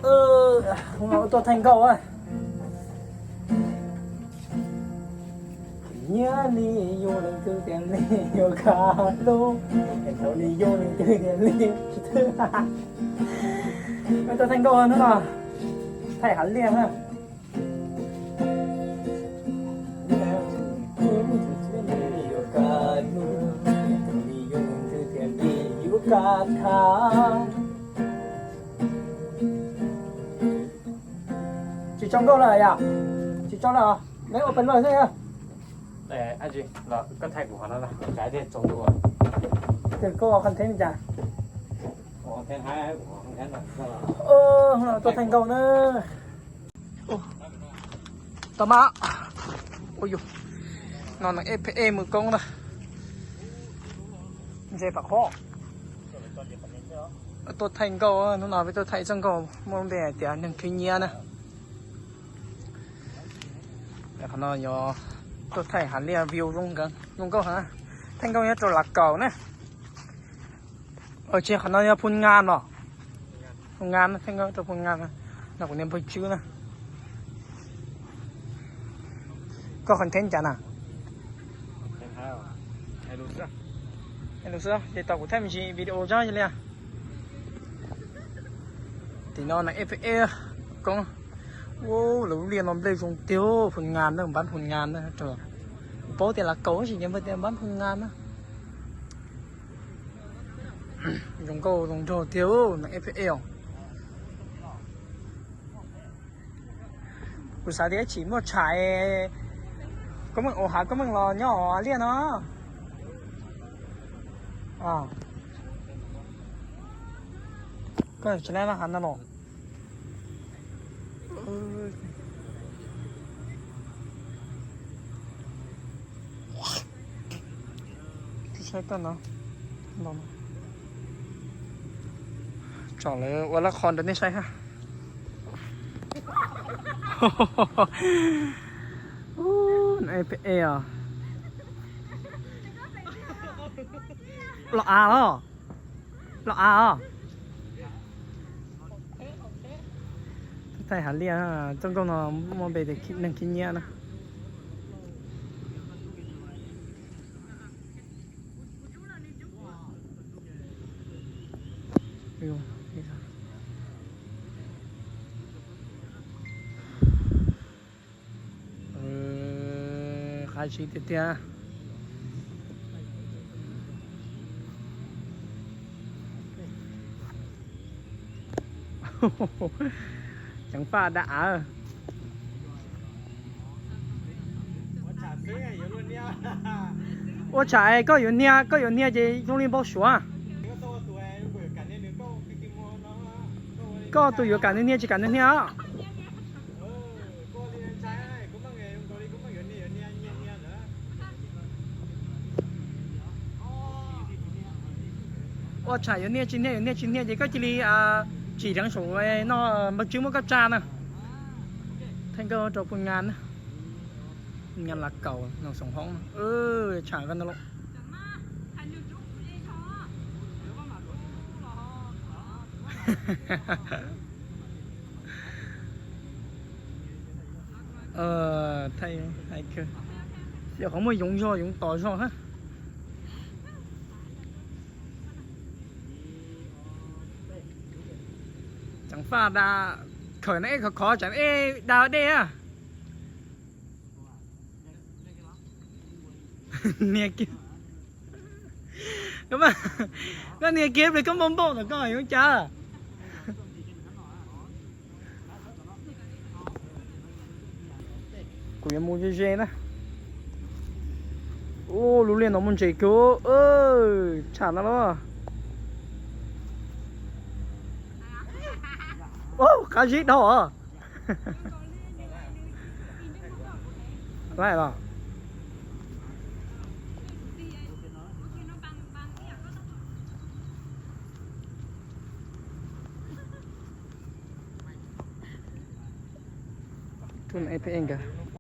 Hnub no tuaj thaij nkauj. Nyiam li yus leej twg tiag li yus kab lub, ntaus li yus leej twg tiag li. Tuaj thaij nkauj hnub no, thaij hav liaj na. Tsis tso nkauj lawm yom? Tsis tso lawm, neb ua pes lawg xwb. Koj ua content li cas? Tuaj thaij nkauj na. Tau mas. Ui yus, no neeg F P E mus koob na. Ntse pam qhob. Tuaj thaij nkauj, hnub no peb tuaj thaij txoj nkauj muaj lub npe hais tias neeg khwv nyiab na. Qhov no yog tuaj thaij hav liaj view zoo nkauj heev. Thaij nkauj nyob rau Lav Kaus na. Tsis, qhov no yog Phu Ngas los? Phu Ngas, thaij nkauj rau Phu Ngas no, kuv niam npawg Tswb na. Koj content cas na? Hais lus xwb, ces tau kuv thaij me ntsis video tso li. Tim no neeg F P E koob. Ua lawv lub liaj no nplej zoo tiag, Phu Ngas na, npab Phu Ngas na. Kuv paub tias Lav Kaus tab sis npawg tias npab Phu Ngas na. Zoo nkauj zoo nraug tiag neeg F P E os. Kuv xav tias ib chim muaj tshais, koj meej ua hav koj meej los nyob hav liaj no. Koj tsis laj hav no los? Saib koj no. Tsom lawv ua lab qho rau nej saib hab. Los av los? Los av os. Thaij hav liaj, txoj nkauj no muaj npe tias neeg khib nyiab na. Qab zib tiag tiag. Ceev faj dab av. Ua tsham koj yuav hnia, koj yuav hnia ces zoo li npau suav. Koj tus yuav kam nws hnia tsis kam nws hnia os. Ua tsham yuav hnia tsis hnia, yuav hnia tsis hnia ces koj cia li tsim dheev saum no, npawg Tswb muab koj tsa na. Thaij nkauj rau Phu Ngas na. Phu Ngas Lav Kaus no, Xoom Hoob no. Tsham koj ntawd lauj. Thaij hais kawg, yog qhov muaj yoov zog yoov tos zog hab. Ceev faj da, khawm na eb khov khov tsam eb da dej a. Niag kiag, koj niag kiag pliag koj npau npauj ntawm koj yuav cas. Kuv yuav mus ze ze na. Ub, lub liaj no muaj ntses kawg, tsham no los. Ub, qab zib dhau os. Laij los. Tus no ep eng kawg.